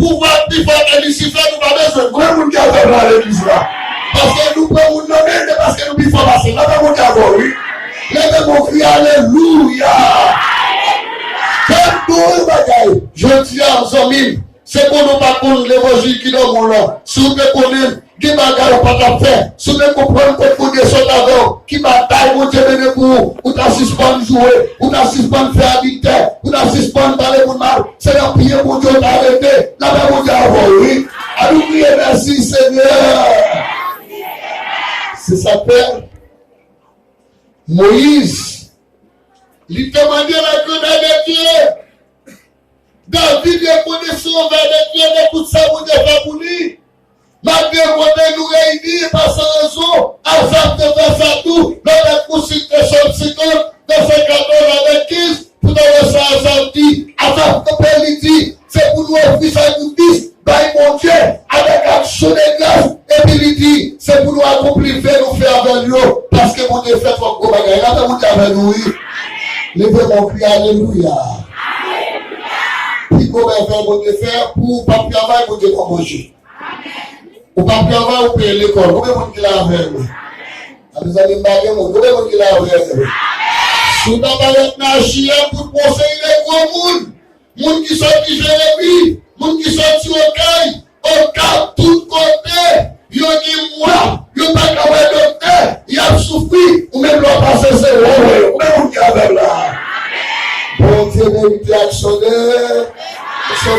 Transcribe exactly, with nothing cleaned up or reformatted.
pouvwa pi fò ke Lisifè, nou pa bezwen. Konbyen moun ki avè m nan legliz la? Paske nou pran moun nan men, se paske nou pi fò pase l. Leve men w, wi. Leve men w, kri alelouya. Fè m di w yon bagay. Jodi a, zanmi m, se pou nou pa konn levanjil ki nan mwen la. Si w te konnen, gen bagay ou pa t ap fè. Si w te konprann kot Bondye sot avè w, ki batay Bondye mennen pou ou, ou ta sispann joure, ou ta sispann fè adiltè, ou ta sispann pale moun mal. Se nan pye Bondye w ta rete. Lapè Bondye avè w, wi. Ann nou kriye, mèsi, Senyè. Se sa k fè Moyiz, li te mande la grandè de Dye. David rekonesan anvè Bondye de tout sa Bondye fè pou li. Malgre kote nou reyini pa san rezon, Asaf te fè sa tou, lè w konsilte Sòm senkant, vèsè katòz avèk kenz, pou nou wè sa Asaf di. Asaf kanpe, li di, se pou nou ofri sakrifis bay Bondye avèk aksyon de gras, epi li di, se pou nou akonpli ve nou fè avè l yo, paske Bondye fè twòp gwo bagay. Lapè Bondye avè nou, wi. Leve men w, kri alelouya. Pi gwo mèvèy Bondye fè pou ou p ap travay, Bondye ba w manje. Ou p ap travay, ou peye lekòl. Konbyen moun ki la avè m? A, mezanmi, m pa gen moun. Konbyen moun ki la avè m? Si w ta parèt nan achiv la, pou w wè yon seri de granmoun, moun ki sòti Jeremi, moun ki sòti Okay, Okap, tout